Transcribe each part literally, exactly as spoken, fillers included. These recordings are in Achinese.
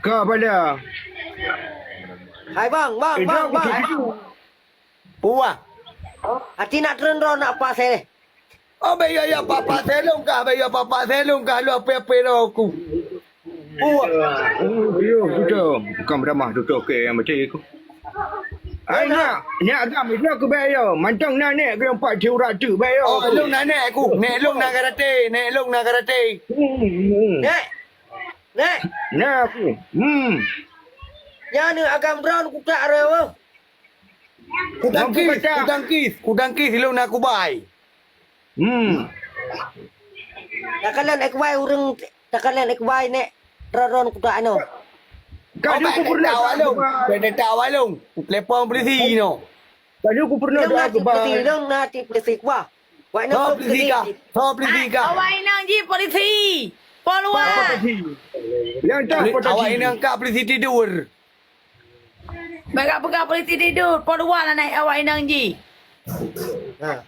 Ka bala. Hai bang, bang, Eh, bang, dah bang. Puah. Hati nak treun droe nak pasai. Oh, bèk yo yo papa selong kah, bèk yo papa selong kah, lo ape-ape lo aku. Puah. Oh, yo, betul. Bukan beramah tutup ke yang betul aku. Ai nak, nak agam itu aku bèk yo. Mantong nak nek ke empat si urat tu bèk yo. Oh, long nak nek aku. Nek long nak karate, nek long nak karate. Hmm, hmm. Nek. Nek. Nak aku. Hmm. Nyan ni agam droe kutak re. Kudang kis, kudang kis, kudang kis ilong na kubai. Hmm. Takalon ek bai ureueng, takalon ek bai nek ron-ron kutak ano. Kau dah pernah tak walong. Kau dah tak walong. Telepon polisi no. Kau dah pernah doa ke bai. Polisi dong na ti polisi kuah. Wak no polisi ka. Polisi ka. Awak inong ji polisi. Polwan. Yang tak polisi. Awak inong ka polisi tidur. Bak peugah polisi tidur, polwan aneuk awak inong jih. Ha.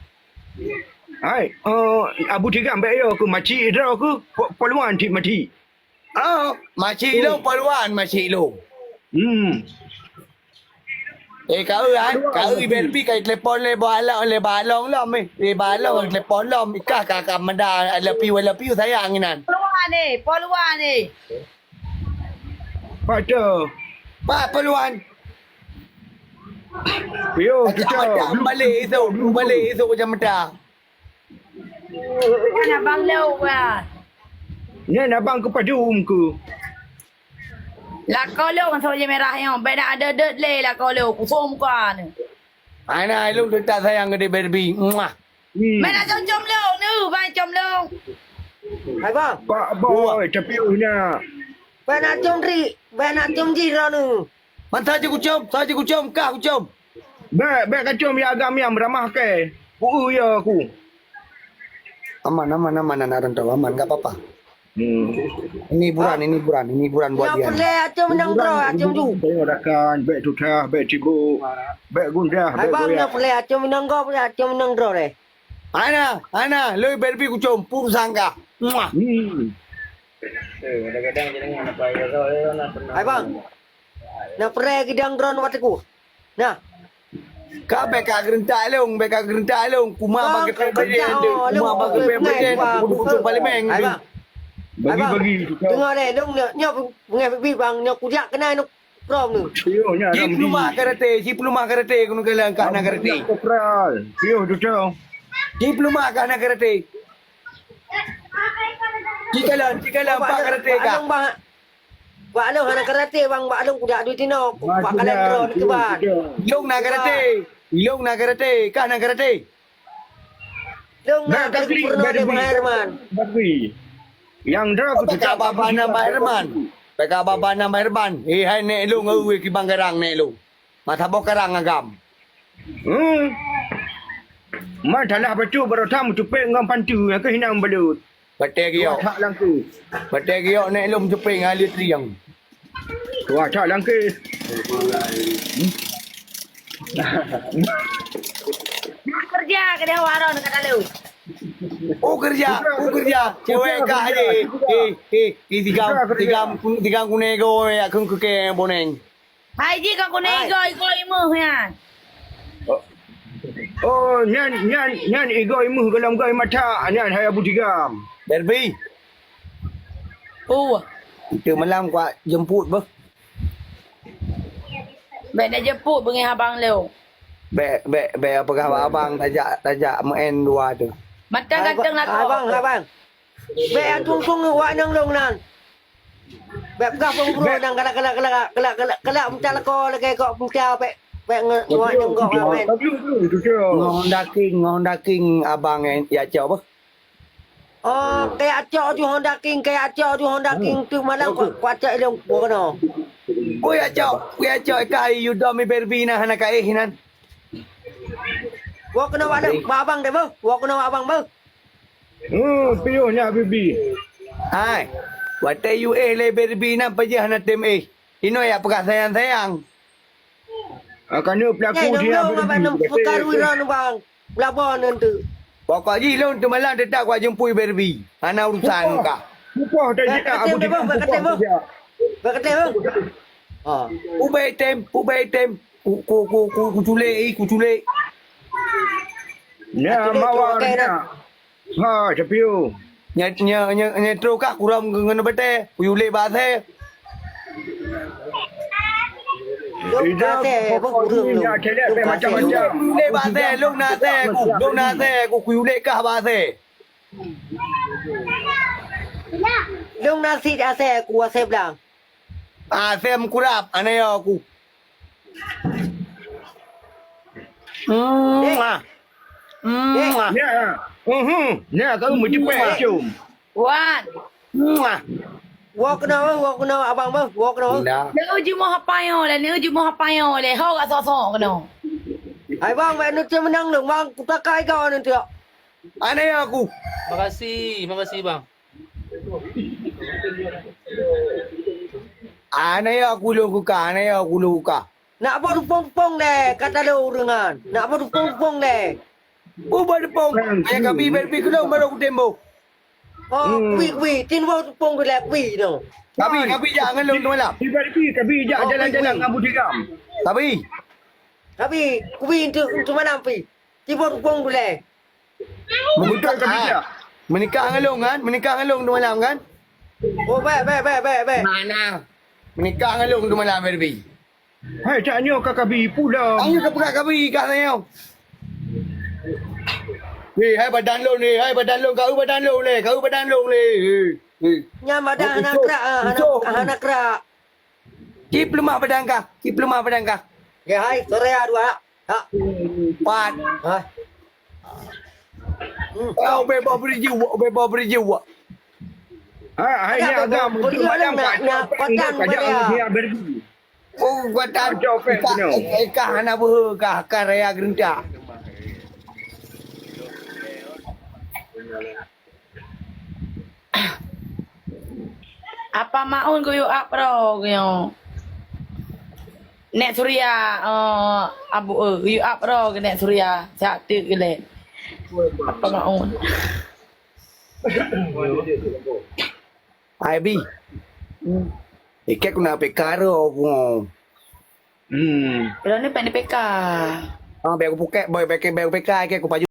Hai, eh, Abu Tigam bèk yo keu makcik droe keu po-, polwan cit makcik. Oh, makcik long polwan, makcik long. Hmm. Eh, kau kan, kau Berbi kai telepon le balong, le balong lom eh. Le balong telepon lom, ikah ka ka meda, I love you, I love you sayang inan. Polwan eh, polwan eh. Pada. Pak Peluan. Yo, kita. Macam balik esok, balik esok macam meda. Kan abang lewat. Nyan abang ke padum ke? Lakoe lôn masa baju merah nyoe, bèk na deuet-deuet lé lakoe lôn, kusong muka ni. Ana ilong teutak sayang geude Barbie. Muah. Hmm. Bèk na com-com lôn, nu bang com lôn. Hai bang. Pak boy, tapi unya. Bèk na com ri, bèk na com ji droeneuh. Man saja kucom, saja kucom, kah kucom. Bèk, bèk kacom ya agam yang ramah ke. Uu ya aku. Aman, aman, aman anak rantau, aman, enggak apa-apa. Hmm. Ini hiburan, ini hiburan, ini hiburan buat dia. Nyoe peureulèe acum nyang droe, acum ju. Tengok rakan, bèk tutah, bèk sibuk, bèk gundah, bèk goyang. Hai bang, nyoe peureulèe acum nyang gob, acum nyang droe leh. Ana, ana, lôi Barbie kucom, pur sangka. Muah. Hmm. Eh, kadang-kadang jenengan apa ya, soalnya pernah. Hai bang. Na preh gidang droen watèe ku. Nah. Ka bèk ka geureuntak lôn, bèk ka geureuntak lôn. Kuma bak geupèe bajèe, kuma bak geupèe bajèe, kudu utok parlemen. Bagi-bagi. Teungoh lé lôn nyoe, nyoe beungèh bibi bang, nyoe kujak keunan nyoe prom nyoe. Diploma karate, diploma karate keuneuk galak kah na karate. Kopral, piôh tutong. Diploma kah na karate. Cikalon, cikalon, pak karate kah. Bak lôn hana karate bang, bak lôn kudak duit tinoe, bak kalendro dikeubah. Lôn na karate, lôn na karate, kah na karate. Lôn na kali gubernur lé Bang Herman. Nyang droe kucok baba na Bang Herman. Peka baba na Bang Herman. Eh hai nek lôn, eh kibang garang nek lôn. Mata boh karang agam. Hmm. Man salah bacut baroe tham tupék ngon pantu nyang keuh hina meubalut. Batèe giok. Dua thak langkeuh. Batèe giok nek lôn tupék ngon aleut riang. Dua thak langkeuh. Kerja ke dia warung kata lu. Oh kerja, oh kerja. Cewek kah aja. Eh, eh, eh, tiga, tiga, tiga kuning go ya kung ke boneng. Hai ji ka kunai igo-igo imuh nyan. Oh, oh, nyan, nyan, nyan igo imuh golom goi mata, nyan hai Abu Tigam. Derby. Oh. Itu malam kuat jemput beh. Bek dah jemput bengih abang leo. Bek, bek, bek apa kah abang tajak, tajak main dua tu. Mata ganteng lah kau. Abang, abang. Bèk atueng-tueng wak nyang lôn nan. Bèk peugah peungubroe nyang galak-galak, galak-galak, galak-galak meucah lakoe lagèe kok meucah bèk, bèk nge-, wak nyang gok ramen. Ngon Honda King, ngon Honda King abang ya cok beuh. Oh, kayak cok ju Honda King, kayak cok ju Honda King tu malam kok, kok cok ilong buah kena. Pui ya cok, pui ya cok kai yu dom mi Barbie nah hana kaéh nan. Wok kena wak abang deh beuh, wok kena wak abang beuh. Hmm, piôh nyak bibi. Hai, watèe you éh lé Barbie na pajoh hana tem éh. Inoe yak peugah sayang-sayang. Ah, kanu pelaku dia Barbie. Peukarui ron bang. Belabon nanti. Pokok jih lôn teumalam teutap kuat jempui Barbie. Hana urusan ka. Upah dah jak Abu Tika. Bak katém, bang. Ha. Ubé tem, ubé tem. Ku, ku, ku, ku, ku culek, eh, ku culek. Nya, ah, culek mawa tu, okey, nya. Nah. Ha, Capio. Nya, nya, nya, nya trok kah kurang ngon batèe. Kuyulek bak asèe. Lôn na asèe, pokok ni nak cedek macam-macam. Kuyulek bak asèe, lôn na asèe ku, lôn na asèe ku, kuyulek kah bak asèe. Lôn na sit asèe ku, asèe blang. Ah, asèe meukurab, aneuk yô ku. Mwah. Mwah. Nya. Mhm. Nya, kau meucupet cium. Wan. Mwah. Woe keunoe, woe keunoe, abang beuh, woe keunoe. Nda. Neu jimoh apa nyoe lé, neu jimoh apa nyoe lé, ho gak sosok keunoe. Hai bang, bèk neuteuk meunang lôn, bang, kutakai kau neuteuk. Aneuk yô ku. Makasih, makasih bang. Aneuk yô ku lôn kuka, aneuk yô ku lôn kuka. Nak bak tupông-tupông lé, ka talo ureueng nyan. Nak bak tupông-tupông lé. Bak tupông. Ayah kabi bèk pi keunoe baru kutembok. Oh, kui, kui. Tin bak tupông tu lé, kui tu. Kabi, kabi jak ngon lôn tu malam. Tiba-tiba kabi jak jalan-jalan ngon Abu Tiram. Kabi. Kabi, kui tu, tu malam pi. Tiba tupông tu lé. Beutôi ka bijak. Meunikah ngon lôn kan? Meunikah ngon lôn tu malam kan? Oh, bèk, bèk, bèk, bèk, bèk. Mana? Meunikah ngon lôn tu malam, Barbie. Hai, cak nyoe ka kabi pulang. Ayo ka peugah kabi kah nyoe. Weh, hai badan lôn, weh, hai badan lôn, kau badan lôn lé, kau badan lôn lé. Hei, hei. Nyan badan hana krak, ah, hana, hana krak. Cit peuleumah badan kah, cit peuleumah badan kah. Ya, hai, sore ya, dua. Ha. Empat. Ha. Hmm. Ah, ubé boh beurijeuek, ubé boh beurijeuek. Ha, hai ni agam untuk malam nak, nak patang pada. Oh, kuatan. Kacau pek kah, kah hana beuhe kah, kah raya gerentak. Apa maun geuyue ap roe geuyue. Nek Surya, eh, abu, eh, geuyue ap roe geuh Nek Surya. Siat teuk geuh lé. Apa maun. Hai, Bi. Hmm. Ikat ku na P K ro ku. Hmm. Kalau ni pen P K. Ah, biar ku puket, biar, biar, biar P K, ikat ku paju.